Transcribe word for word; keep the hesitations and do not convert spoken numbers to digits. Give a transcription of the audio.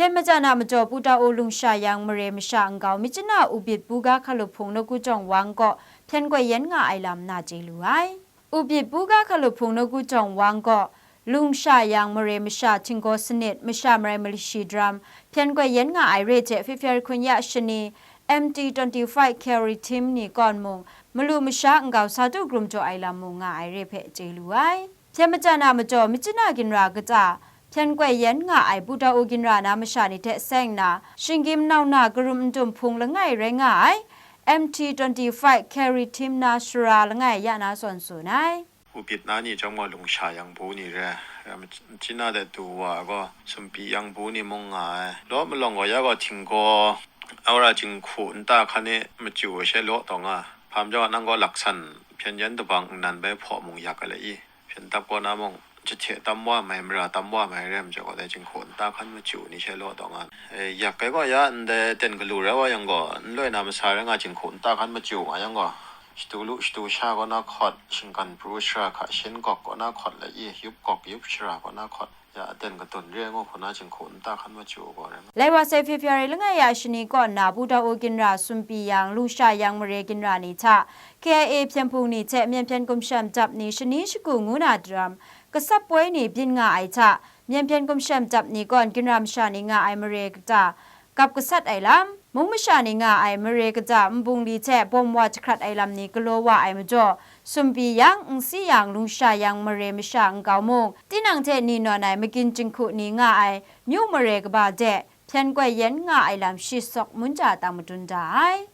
Hpyen majan a majaw Pu Tau lungsha yang mare masha nkau Myitkyina Ubit Buga Hkalup Hpung Nawku Jawng Wang kaw hpyen koi yen nga ai lam na chye lu ai. Ubit Buga Hkalup Hpung Nawku Jawng Wang kaw lungsha yang mare masha htinggaw sanit, masha marai malashi daram hpyen koi yen nga ai re hte February hkun ya shani M T twenty-five Carry Team ni kawn mung malu masha nkau sa du krum jaw ai lam mung nga ai re hpe chye lu ai. Hpyen majan a majaw Myitkyina ginra kata hpyen koi yen nga ai Pu Tau ginra na masha ni hte seng nna, shinggyim nau na karum n dum hpung langai rai nga ai M T twenty-five Carry Team na sara langai ya na zawn tsun ai. Ubit na ni chyawm gaw lungsha yang bu ni re, Myitkyina de du wa gaw sumpi yang bu ni mung nga ai. Law malawng gaw ya gaw htinggaw, aura jinghku nta hkan e machyu ai she law taw nga. Hpa majaw nang gaw laksan hpyen yen dabang nnan bai hpaw mung yak ai le i, hpyen dap kaw na mung, jahte tam wa mai, mara tam wa mai re ai majaw gaw, dai jinghku nta hkan machyu ni she law taw nga. E, yak ai gaw ya, ndai ten galu rai wa yang gaw, n loi na masa rai nga, jinghku nta hkan machyu nga yang gaw, shatu lu shatu sha kaw na hkawt, shinggan pru shara hka shin gawk kaw na hkawt le i, yup gawk yup shara kaw na hkawt, ya aten kadun re ai ngu hku na jinghku nta hkan machyu u gaw rai nga. Lai wa sai February langai ya shani kaw nna Pu Tau ginra sumpi yang lungsha yang mare ginra ni hta K I A hpyen hpung ni hte myen hpyen gumshem dap ni shani shagu ngu na daram, gasat poi ni byin nga ai hta, myen hpyen gumshem dap ni kawn ginra masha ni nga ai mare kata, gap gasat ai lam, mung masha ni nga ai mare kata nbungli hte bawm wa jahkrat ai lam ni galaw wa ai majaw, sumpi yang, nsi yang, lungsha yang mare masha nkau mung, tinang hte ni nawn ai magin jinghku ni nga ai myu mare kaba de, hpyen koi yen nga ai lam shi sawk munja tang madun da ai.